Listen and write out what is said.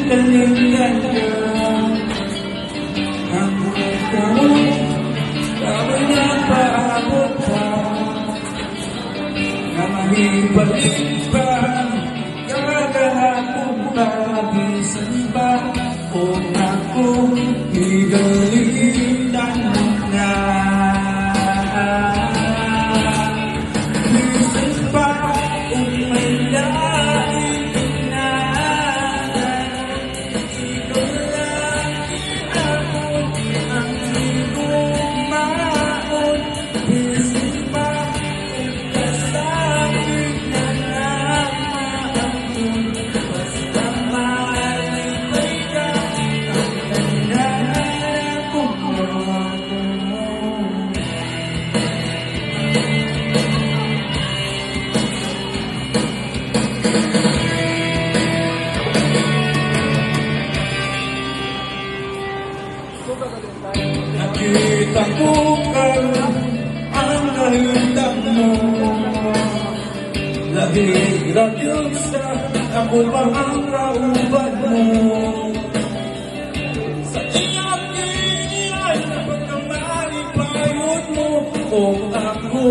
Kalimtan ka. Ang karon, kamoy napaabot pa nga mahibalik pa kagahapon pa, bisan pa kung ako higalitan mo na. Bisan pa kung may lain na, ikaw lang gihapon ang higugmaon. Bisan pa kung kasakit na nga maangkon, basta malipay ka, ang tanan akong gawon. Nakita ko karon ang kahimtang mo. Lahi ra gyud sa ako pa ang kauban mo. Sa iyang ay pagkamalipayon mo. Kung ako